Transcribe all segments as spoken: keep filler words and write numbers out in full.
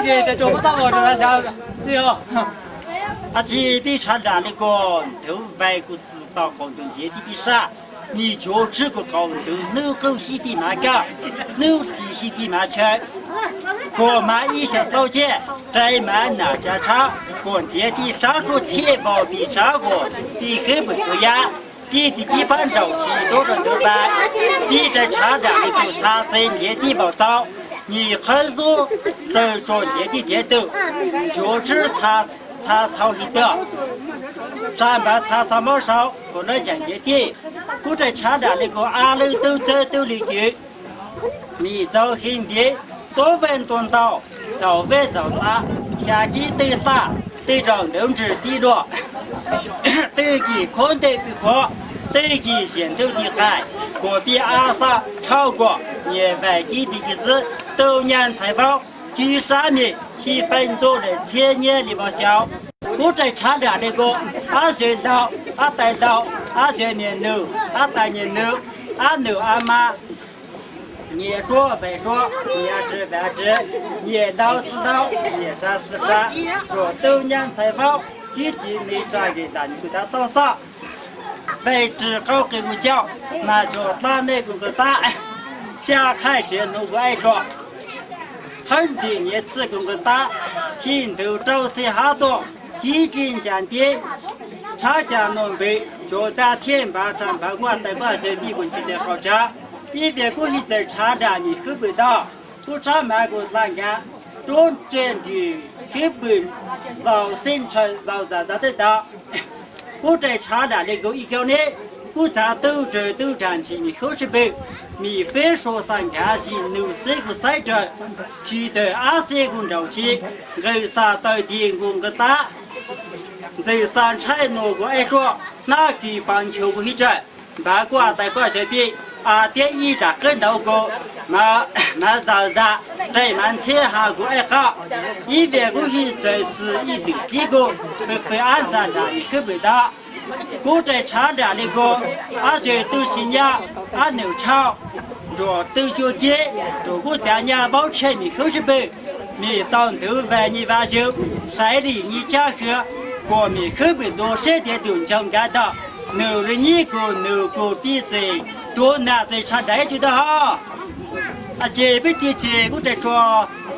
这这这不上我这他家，对哦。 အကြည့်ပြီး ဆန္ဒလေးကို ဒုဗိုလ်က စစ်တပ်ကို ဒုရဲတီးပြီး စ ညီချိုချစ်ကို ကောင်း ဒုနှုတ်ကို ရှိတီးမှာက နှုတ်စီ ရှိတီးမှာ ချက်ကို မအီး ရှက်တော့ ချက် တိုင်းမှာ နာကြ ချ ကို ရဲတီး စ ကို ချေ ပေါ်ပြီး စ ကို ပြီး ခေပချိုရ ပြီး တီးတီး ပန်း တော့ ချီ တော့ တော့ ပါ ပြီး တ ဆန္ဒလေးကို စာ စင် ရဲတီး ပေါ် ဆောင် ညီ ခွဲ စိုး ဆို ဆို ရဲတီး ရဲတူ ချိုချစ် စာ စာ ဆောင် ဟိတ စံပါ စာ ဆောင် မော ဆောင် ကို လည်း ကြံ ရဲတီး ကိုယ်တိုင် ဆန္ဒလေးကို အားလုံး သုံး သ သုံး လေး ယူ မိ သော ဟိန္ဒိ တော ဝဲ တွန် တောင် သော ဝဲ သော သ ဖြာ ကြီး တေ သ တေ တောင် တုံ ထ တီ တော့ တေ ကြီး ခွန် တေ ပူ ခေါ် တေ ကြီး ရင် တုံ တီ ခိုင် ကို ပြီး အား စ ထောက် ကို ည ဝဲ ကြီး တီ က စစ် တုံ ညံ ဆိုင် ပေါင်း ကြီး စား မြေ ဟိ ဖဲ တို့ နဲ့ ဆင်းရဲ လီ မ ရှောင် ကိုယ်တိုင် ဆန္ဒလေးကို အ ရွှေ တော့ အ တိုင် တော့ အ ရွှေ မြေ နု အ တိုင် မြေ နု အ နု အ မ မြေ တွ ဘယ် တွ မြေ တ ဘယ် တ မြေ တော့ စ တော့ မြေ စား စ စား တို့ တုံ ညံ ဆိုင် ပေါင်း ကြီး တီ နေ စား ကြီး စား ညီ ကို တာ တော့ စား ဘယ် တ ကောင်း ကင် ကို ကြောက် မ ကျော် သား နဲ့ ကို က သား ကြား ခိုက် ကျ နု ကို အဲ့ တော့ ဖန်တီး မြေ စစ် ကို က သား ဟိန္ဒူ တော စစ် ဟာ တော့ ကြီး ကျင် ကြံ တီး ဆား ကြ နုံ ဘယ် ကျော် သား ထင်း ဘာ တံ ဘာ ကွာ တိုက် ကွာ စေ ပြီး ကို ချစ် တဲ့ ခေါ် ချ အီး ဘယ် ကို ဟိ စ ဆန္ဒ ညီ ခု ဘု တော့ ကို ဆ မ ကို သံ ဃာ တွန်း တ တီး ခု ဘု သော စင် ချ သော သာ သာ တဲ့ တော့ ကိုယ်တိုင် ဆန္ဒလေးကို အီး ကျော် နဲ့ ကိုယ်စား တူ တူ တူ တန် ချီ မီ ခု ချ ဘု မီ ဖေ ဆို သံ ဃာ ချီ နု စေ ကို စိုက် တ ချီ တ အား စေ ကို တော့ ချီ ဂု စာ တ တီး ကို က သား ဇေ စံ ချို နု ကို အဲ့ တော့ နာ ကီ ပန်း ချို ကို ဟိ တ ဘာ ကွာ တိုက် ကွာ စေ ပြီး အ တဲ အီး တ က တော့ ကို မ မ ဇာ ဇာ တ မန် ချေ ဟာ ကို အဲ့ ခ အီး ဘယ် ကို ဟိ စ စ အီး တီ တီ ကို ဖေ ဖေ အား ဇာ ဇာ မီ ခု ဘု တော့ ကိုယ်တိုင် ဆန္ဒလေးကို အ ရွှေ တူ ရှိ ည အ နု ချောင်း တို့ တူ ချို ကြီး တို့ ကို တ ည ပေါင်း ချေ မီ ခု ချ ဘု မီ တောင် တူ ဝဲ ညီ ဝါ ယူ ဆိုင် လီ ညီ ချ ခု ကို မီ ခု ဘု တို့ ရှေ့ တဲ့ တူ ကြောင် ကြ တော့ နု လီ ညီ ကို နု ကို ပြီး စေ တို့ နာ စေ ဆန္ဒ ဟဲ ကျူ တော့ အ ခြေ ပြီး တီ ခြေ ကို တ ထွော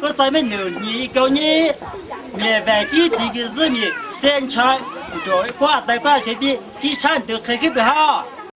ကို စိုက် မ နု ညီ ကို ညီ မြေ ဝဲ ကြီး တီ က စစ် မြေ စင် ချို တို့ ကွာ တိုက် ကွာ စေ ပြီး တီ ဆန္ဒ ခဲ ခု ဘု ဟော